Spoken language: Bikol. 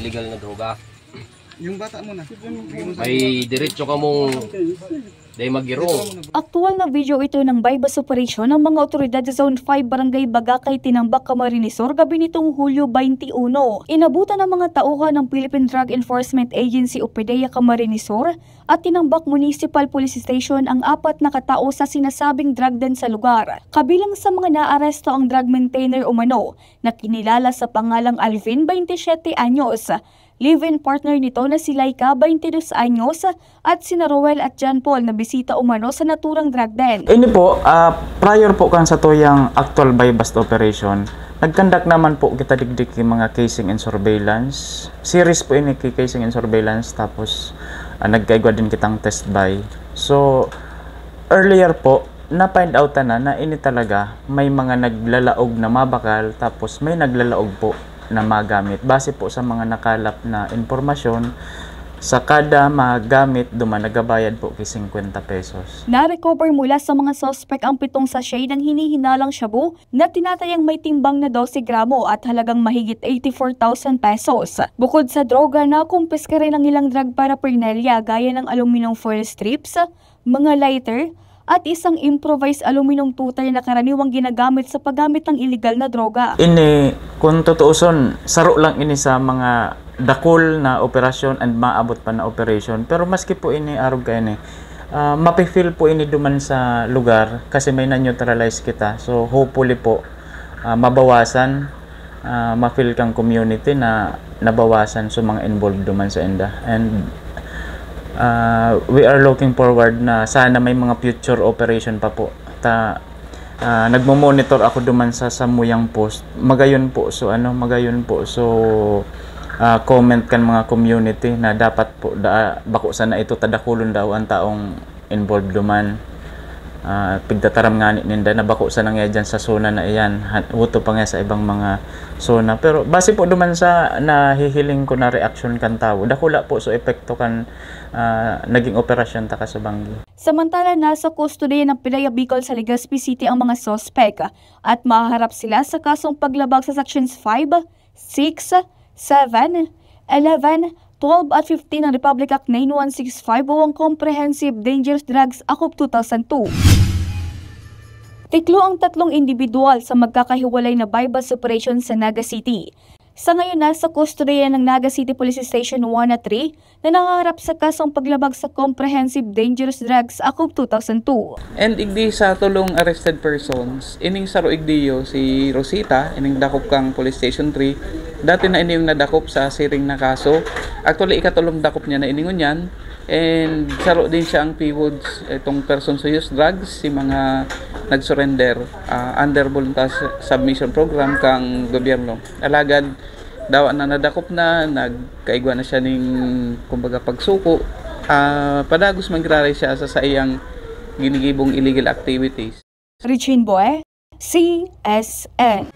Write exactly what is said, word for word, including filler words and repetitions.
Legal na droga. Yung bata mo na. May diretso ka mong day magiro. Aktual na video ito ng buy-bust operation ng mga otoridad sa Zone five Barangay Bagakay, Tinambac, Camarines Sur, gabi nitong Hulyo twenty-one. Inabutan ng mga tauhan ng Philippine Drug Enforcement Agency o PDEA Camarines Sur at Tinambac Municipal Police Station ang apat na katao sa sinasabing drug den sa lugar. Kabilang sa mga naaresto ang drug maintainer umano na kinilala sa pangalang Alvin, twenty-siyete anyos, live-in partner nito na si Laika, twenty-dos anyos, at sina Roel at John Paul na bisita umano sa naturang drug den. Ini po, ah, prior po kan sa tuyang actual buy-bust operation, nagkandak naman po kita digdi ki mga casing and surveillance. Series po ini ki casing and surveillance, tapos ah, nagkaigwa din kitang test buy. So, earlier po, na-find out na na ini talaga may mga naglalaog na mabakal, tapos may naglalaog po na magamit. Base po sa mga nakalap na impormasyon, sa kada magamit duman nagabayad po ki fifty pesos. Na-recover mula sa mga suspek ang pitong sachet ng hinihinalang shabu na tinatayang may timbang na dose gramo at halagang mahigit eighty-four thousand pesos. Bukod sa droga, nakumpiska rin ang ilang drug paraphernalia gaya ng aluminum foil strips, mga lighter, at isang improvised aluminum tutor na karaniwang ginagamit sa paggamit ng iligal na droga. Ini, kung tutuuson, saro lang ini sa mga dakul na operasyon and maabot pa na operation. Pero maski po ini arog kaini, ah, mapi-feel po ini duman sa lugar kasi may na-neutralize kita. So hopefully po, ah, mabawasan, ah, ma-feel kang community na nabawasan sa mga involved duman sa inda. And ah, we are looking forward na sana may mga future operation pa po. Ta ah, nagmo-monitor ako duman sa samuyang post. Magayon po, so ano, magayon po, so ah, comment kan mga community na dapat po da, bako sana ito tadakulon daw ang taong involved duman. Ah, pigtataram ngani ninda na bako sana nga dyan sa zona na iyan, ha- huto pa nga sa ibang mga zona. Pero base po duman sa nahihiling ko na reaksyon kan tawo, dakula po so epekto kan ah, naging operasyon ta kasubanggi. Samantala, nasa kustodiya ng PDEA Bicol sa Legazpi City ang mga suspek at mahaharap sila sa kasong paglabag sa Sections five, six, seven, eleven, twelve at fifteen ng Republic Act nine one six five o ang Comprehensive Dangerous Drugs Act of two thousand two. Tiklo ang tatlong individual sa magkakahiwalay na buy-bust operation sa Naga City. Sa ngayon, nasa kustodiya ng Naga City Police Station one at three na nahaharap sa kasong paglabag sa Comprehensive Dangerous Drugs Act of two thousand two. And igdi sa tulong arrested persons, ining saro igdiyo si Rosita, ining dakop kang Police Station three, dati na ini yung nadakop sa siring na kaso. Actually, ikatulong dakop niya na ini ngunyan. And saro din siya ang P W O Ds, itong persons who use drugs, si mga nag-surrender ah, under voluntary submission program kang gobyerno. Alagad, dawa na nadakop na, nagkaigwa na siya ning, kumbaga, pagsuko. Ah, padagos manggiraray siya sa saiyang ginigibong illegal activities. Richine Boe, C S N.